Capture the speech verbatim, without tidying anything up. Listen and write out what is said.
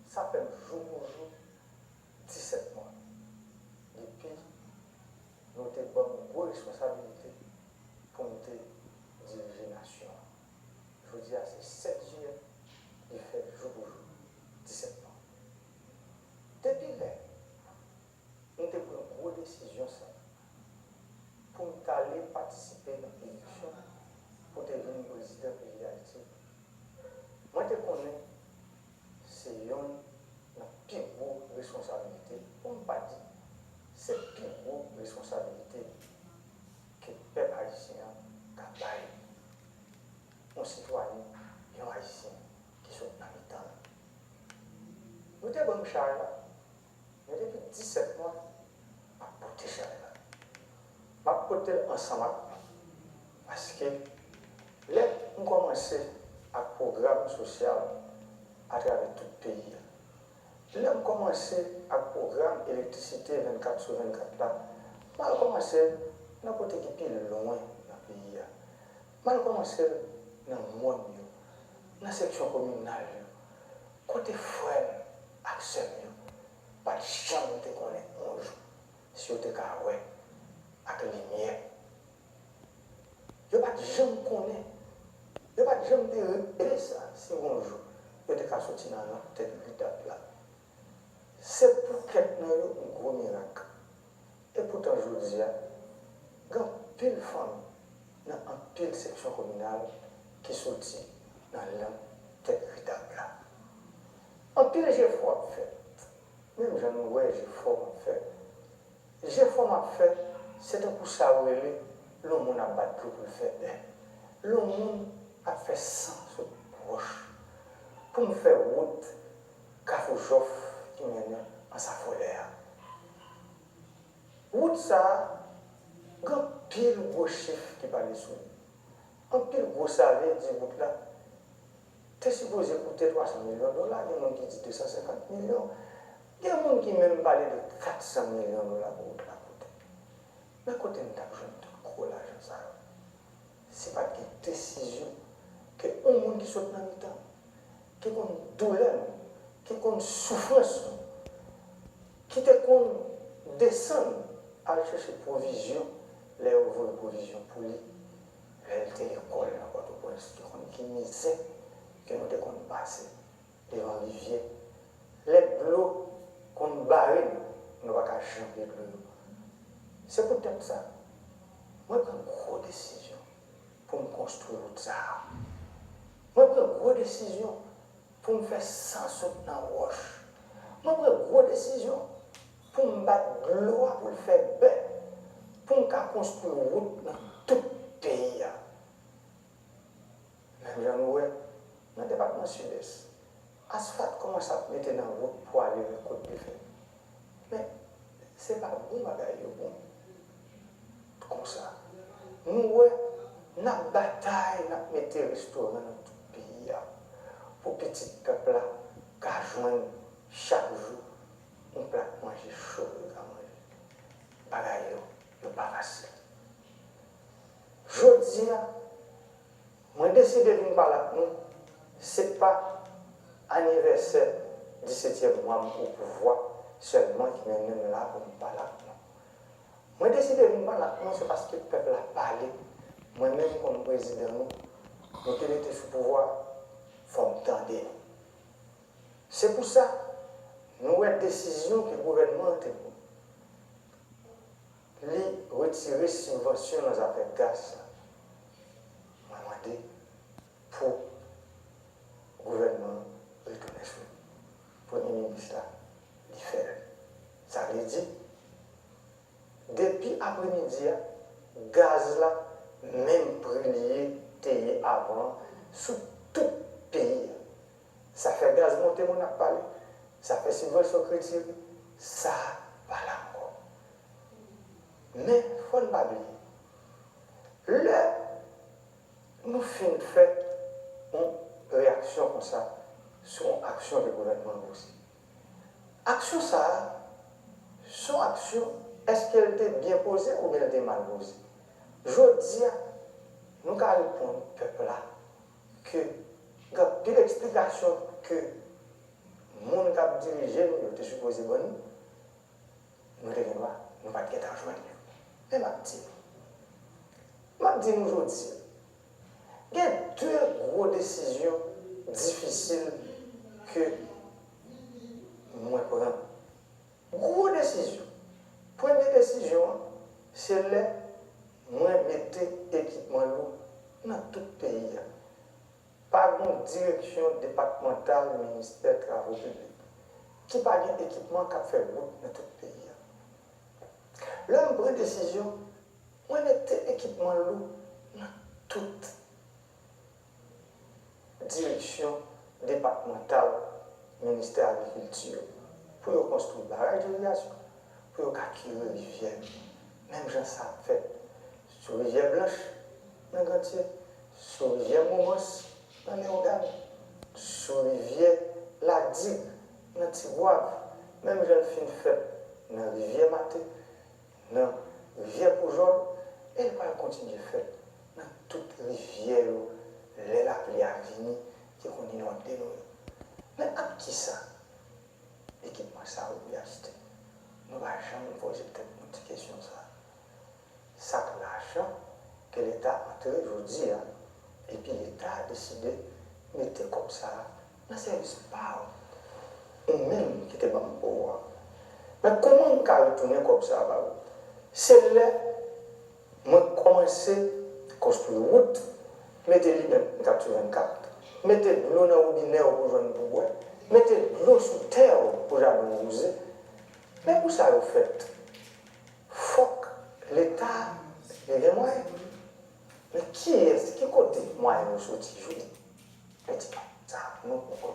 Sa fè m jou pou jou disèt mwa depi nou te ban m gwo responsabilite pou m te dirije nasyon an. Jodi a se sèt jiyè, li fè jou pou jou disèt mwa. Depi lè m te pran gwo desizyon sa pou m t ale patisipe nan eleksyon pou te vin prezidan peyi Dayiti, mwen te konnen se yonn nan pi gwo responsabilite, pou m pa di se pi gwo responsabilite ke pèp ayisyen an ka bay yon sitwayen, yon ayisyen ki sot nan mitan l. Yo te ban m chaj la, men depi disèt mwa, m ap pote chaj la. M ap pote l ansanm ak mwen. Paske lè m kòmanse ak pwogram sosyal atravè tout peyi a, lè m kòmanse ak pwogram elektrisite vennkat sou vennkat la, m al kòmanse l nan kote ki pi lwen nan peyi a. M al kòmanse l nan mòn yo, nan seksyon kominal yo, kote frè m ak sè m yo pa t janm te konnen yon jou si yo te ka wè ak limyè. Yo pa t janm konnen, yo pa t janm te rele sa si yon jou yo te ka soti nan lanntèt ridab la. Se pou kèk nan yo yon gwo mirak. Epoutan, jodi a, gen anpil fanmi nan anpil seksyon kominal ki soti nan lanntèt ridab la. Anpil jefò ap fèt. Menm jan nou wè jefò m ap fè, jefò m ap fè, se tankou sa yo rele lè yon moun ap bat dlo pou l fè bè. Lè yon moun ap fè san sot wòch pou m fè wout Kafou Jòf ki mennen Ansafwèlè a. Wout sa a, gen anpil gwo chif ki pale sou li. Anpil gwo save di wout la te sipoze koute twa san milyon dola, gen moun ki di de san senkant milyon, gen moun ki menm pale de kat san milyon dola pou wout la koute. Men kote n t ap jwenn tout gwo lajan sa yo? Si pa t gen desizyon ke yon moun ki sot nan mitan, ki konn doulè nou, ki konn soufrans nou, ki te konn desann al chèche pwovizyon lè yo voye pwovizyon pou li, lè l te lekòl nan Pòtoprens, ki konn ki mizè ke nou te konn pase devan rivyè. Lè dlo konn bare nou, nou pa ka janbe dlo yo. Se poutèt sa, mwen pran gwo desizyon pou m konstwi wout sa a. Mwen pran gwo desizyon pou m fè san sot nan wòch. Mwen pran gwo desizyon pou m bat dlo a pou l fè bè, pou m ka konstwi wout nan tout peyi a. Menm jan nou wè, nan depatman Sidès, asfalt kòmanse ap mete nan wout pou ale nan Kot de Fè. Men, se pa bon bagay yo bon konsa. Nou wè, n ap batay, n ap mete restoran nan tout peyi a pou pitit pèp la ka jwenn chak jou yon plat manje cho pou yo ka manje. Bagay yo, yo pa fasil. Jodi a, mwen deside vin pale ak nou, se pa anivèsè disetyèm mwa m o pouvwa sèlman ki mennen m la pou m pale ak nou. Mwen deside vin pale ak nou, se paske pèp la pale. Mwen menm kòm prezidan nou, nou te rete sou pouvwa, fò m tande nou. Se pou sa, nou wè desizyon ke gouvènman an te pran. Li retire sibvansyon nan zafè gaz la. Mwen mande pou gouvènman an retounen sou li. Premye minis la, li fè l. Sa vle di, depi apremidi a, gaz la, menm pri li ye, te ye avan an, sou tout peyi a. Sa fè gaz monte, moun ap pale. Sa fè sibvansyon k retire. Sa pa la ankò. Men, fò n pa bliye. Lè nou fin fè yon reyaksyon konsa sou yon aksyon ke gouvènman an poze, aksyon sa a, se yon aksyon, èske l te byen poze oubyen l te mal poze? Jodi a, nou ka reponn pèp la ke Gen anpil eksplikasyon ke moun k ap dirije nou yo te sipoze ban nou, nou te gen dwa, nou pa t gentan jwenn yo. Men m ap di nou, m ap di nou jodi a, gen de gwo desizyon difisil ke mwen pran. Gwo desizyon. Premye desizyon an, se lè mwen mete ekipman lou nan tout peyi a. Pa gen direksyon depatmantal ministè travo piblik ki pa gen ekipman k ap fè wout nan tout peyi a. Lè m pran desizyon, mwen mete ekipman lou nan tout direksyon depatmantal ministè agrikilti yo pou yo konstwi baraj irigasyon, pou yo ka kire rivyè yo. Menm jan sa ap fèt sou rivyè Blanch nan Gantye, sou rivyè Momans nan Leyogàn, sou rivyè Ladig nan Tigwav, menm jan l fin fèt nan rivyè Mate, nan rivyè Poujòl, e l pral kontinye fèt nan tout rivyè yo lè lapli a vini ki konn inonde nou yo. Men ak kisa ekipman sa yo te achte? Nou pa janm poze tèt nou ti kesyon sa a. Sa k lajan ke Leta antre jodi a, epi Leta deside mete kòb sa a nan sèvis pa w, ou menm ki te ban m pouvwa. Men kòman m ka retounen kòb sa a ba ou? Se lè mwen kòmanse konstwi wout, mete limyè nan katrevenkat, mete dlo nan wobinè w pou jwenn pou bwè, mete dlo sou tè w pou jaden w wouze. Men pou sa yo fèt, fòk Leta li gen mwayen. Men kiyès, ki kote mwayen yo soti jodi? Men di m sa, nou poko